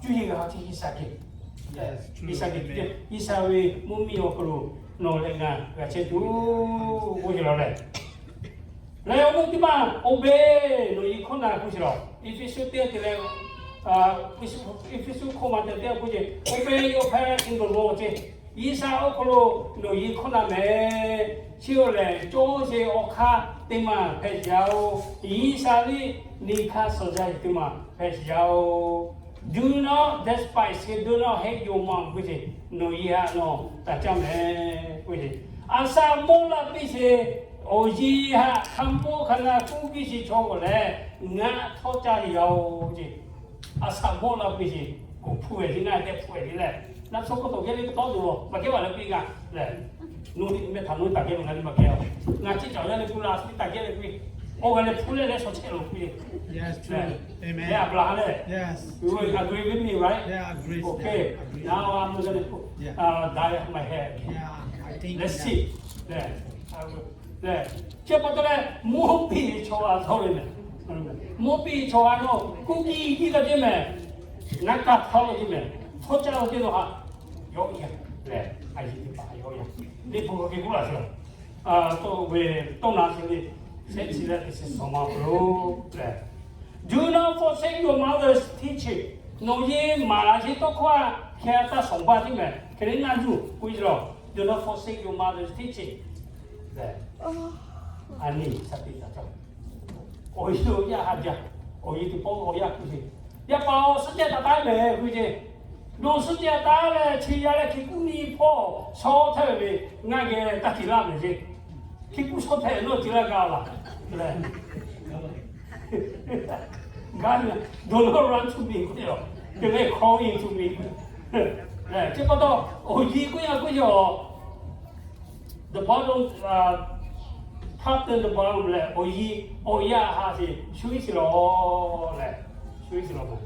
cuˇ yiˍ g'a ce G'uiˬsha geh, G'uiˬsha geh, G'uiˬsha ve mvuhˇ miˬ awˬ hk'aw lo nawˬ leh ngaˬ g'a chehˇ tuˬ k'oˆ ce la lehˬ, leh awˬ meuˇ teˇ maˇ awˬ be nawˬ yehˬ hkawˇ na k'oˆ ce la. Eˇfeˇsuꞈ teˇ te leh, Eˇfeˇsuꞈ hkawˇ ma te teˇ k'oˆ ce, awˬ be yawˇ hpehꞈ in the Lord ce. G'uiˬsha awˬ hk'aw lo nawˬ yehˬ hkawˇ na mehˍ. Chi awˬ lehˬ, cawˇ ce awˬ hk'aˇ teˇ maˬ hpehꞈ yaˇ-oˬ. G'uiˬsha liˇ nyi hk'aˇ suh jaˇ ve teˇ maˬ hpehꞈ yaˇ-oˬ. Do not despise, do not hate your mom k'oˆ ce. Nawˬ yehˬ haꞈ nawˬ taˍ caˇ mehˍ k'oˆ ce. A shaꞈ mawˇ laˇ piˇ ce, awˬ yehˬ haꞈ hk'a mawˇ hk'a na k'oˆ piˇ ce chaw k'o lehˬ, ngaˬ htawˇ caˇ ve yaˇ-oˬ ce. A shaꞈ mawˇ laˇ piˇ ce, k'oˍ hpu ve ce, ngaˬ tehꞈ hpu ve ce lehˬ, naˆ tsuhˇ k'oˆ tawˬ geh le k'o tawˇ tuˬ lawˬ, maˇ kehˉ maˬ leh piˇ g'a lehˬ, nawˬ nyi meh htaꞈ nawˬ taˍ geh ve ngaˬ nyi maˇ kehˉ-oˬ. Ngaˬ chi caˬ yaˇ le k'oˆ la, taˍ geh ve k'oˆ, awˬ g'a leh hpu leh leh shaw chehˇ lo k'oˆ ve. Lehˬ, Aˍbraˍhanˍ lehˬ, you agree with me, right? Okay. Now I'm gonna put, uh, dye my hair again. Let's see. Lehˬ, lehˬ, chi pa taw leh mawˇ piˇ ve chaw a htawˇ ve mehˍ. Mawˇ piˇ ve chaw a htawˇ kuˇ kiˇ kiˇ la ceˇ mehˍ. Naˉ kaˇ htaˇ la ceˇ mehˍ. Htawˇ caˇ la ceˇ lo haꞈ, yawˇ yanˇ lehˬ, a yeˬ teˇ hpaˍ yawˇ yanˇ, teˇ hpu kaꞈ kehˬ k'oˆ laˬ sheˍ. Tawˇ ve, tawˇ na sheˍ ve, shehˆ chi leh teˇ chi suhˍ ma hk'aw lo lehˬ, do not forsake your mother's teaching. Nawˬ yehˬ maˍ laˬ sheˍ tawˇ hkawˇ a hkeh taˇ shawˍ baˇ tiˉ mehˍ. Hk'e le naˆ yuˬ k'oˆ ve lehˬ, do not forsake your mother's teaching lehˬ, a nyi shaˍ tiꞈ taˍ caˇ. Awˬ yehˬ awˬ yanˇ haꞈ jaˇ. Awˬ yehˬ teˇ pawˆ awˬ yanˇ k'oˆ ce, yaˇ paˍ-oˬ, suhˉ ceh taˍ taˍ mehˍ k'oˆ ce. Nawˬ suhˉ ceh taˍ leh chi yaˇ leh hkiˬ kuˆ nyi hpawˇ shaw htaˇ ve, ngaˬ geh taˇ tiꞈ laˇ mehˍ ce. Hkiˬ kuˆ shaw htaˇ nawˬ tiꞈ laˇ gaˇ laˬ lehˬ, gaˇ ve, do not run to me k'oˆ ce. Te leh call in to me. Chi pa taw, awˬ yehˬ k'oˆ yaˇ k'oˆ ce, the bottom, top to the bottom lehˬ, awˬ yehˬ awˬ yanˇ haꞈ sheˍ, shu iˉ shiˍ lawˬ lehˬ, shu iˉ shiˍ lawˬ.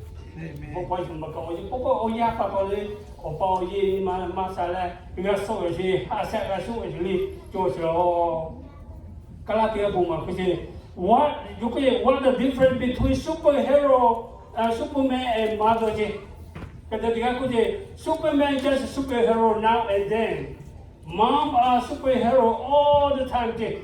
Awˬ pa awˬ yehˬ pa taw le, awˬ pa awˬ yehˬ maˇ maˇ sha leh g'a shawˆ ve sheˍ, haꞈ shaˆ g'a shawˆ ve sheˍ le, cawˬ sheˍ lawˬ. Kaˇlaˇ teˇ g'aˇ bon maˍ hk'e ce, what, yawˇ k'oˆ ce, what the difference between superhero, Superman and mother ce. Hk'e te teˇ g'aˇ k'oˆ ce, Superman just superhero now and then. Mom are superhero all the time ce.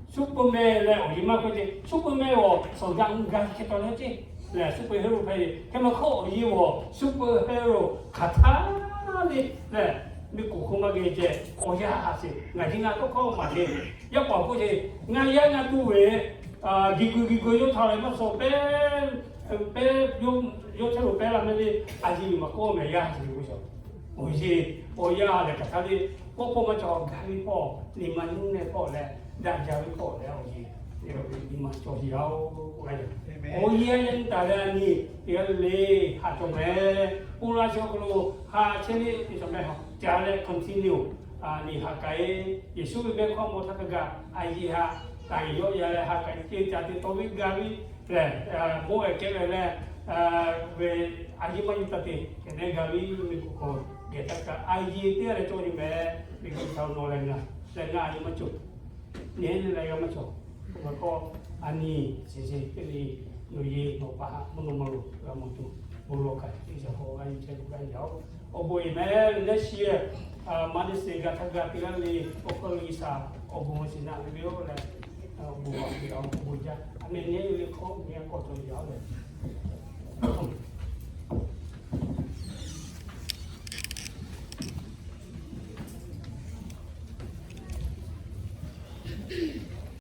Superman leh awˬ yeˬ maˇ k'oˆ ce, Superman awˬ suhˍ g'a mvuh ga hk'e taw leh ce. Lehˬ superhero hpehꞈ ve hk'e maˇ hk'oˆ awˬ yeˬ awˬ superhero hk'aˬ htaˇ le lehˬ, miˬguiˬ hk'oˆ maˇ geh ceh awˬ yanˇ a sheˍ ngaˬ hui ngaˬ tawˇ hkawˇ maˍ le. Yaˇ paˍ k'oˆ ce, ngaˬ yaˇ ngaˬ tuˬ ve, giˬ guiˬ giˬ guiˬ yawˇ htaꞈ leh maˇ suh pehˇ, pehˇ yawˇ chehˇ lo pehˇ la meh le, a yeˬ maˬ k'awˇ mehˍ yaˇ sheˍ ve k'o, awˬ yeˬ awˬ yanˇ lehˬ hk'aˬ htaˇ le, k'awˇ hpawˇ maˇ cawˬ gaˇ ve hpawˇ, liꞈ maˬ nuˇ meh hpawˇ leh daꞈ jaˇ ve hpawˇ leh awˬ yeˬ nyi ma cawˬ sheˍ yaˇ-oˬ. Awˬ yeˬ a yaˇ nyi taˍ leh a nyi teˇ g'aˇ le le haꞈ cawˬ meh. Ponˬ laˇ chi awˬ hk'aw lo haꞈ chehˇ le te cawˬ meh. Ca leh continue, a nyi haꞈ k'ai, Yeˍsuˆ ve mehˆ hkawˇ maw htaˇ hk'a gaˬ a yeˬ haꞈ k'ai yawˆ yan leh haꞈ k'ai ce ca te taw ve gaˇ ve lehˬ, mawˇ ehˍ kehˉ ve leh ve a yeˬ maˇ nyi taˇ te kehˬ nehˉ gaˇ ve miˬguiˬ hk'oˆ geh taˇ kaꞈ a yeˬ teˇ g'aˇ leh cawˇ nyi meh. Miˬguiˬ htaꞈ nawˬ leh ngaˬ leh ngaˬ a yeˬ maˇ cawˬ, nyi leh g'a maˇ cawˬ. K'o maˇ k'awˇ a nyi sheˍ sheˍ teˇ le, nawˬ yeˬ nawˬ pa haꞈ mvuhˇ naw ma lo g'a mawˬ tuˬ bon lawˬ kaꞈ teˇ ceuˬ hk'aw g'a nyi chehˇ tuˬ g'a yaˇ-oˬ. Awˬ bon eˬ meh leh shiˍ, maˇ neˇ sheˍ g'a htaˇ g'a teˇ g'aˇ le, awˬ hk'aw lo G'uiˬsha awˬ bon shiˍ naꞈ ve yoˬ leh, awˬ bon a ve awˬ bon jaˇ a meh nyi le hk'aw nyi k'awꞈ cawˬ yaˇ-oˬ leh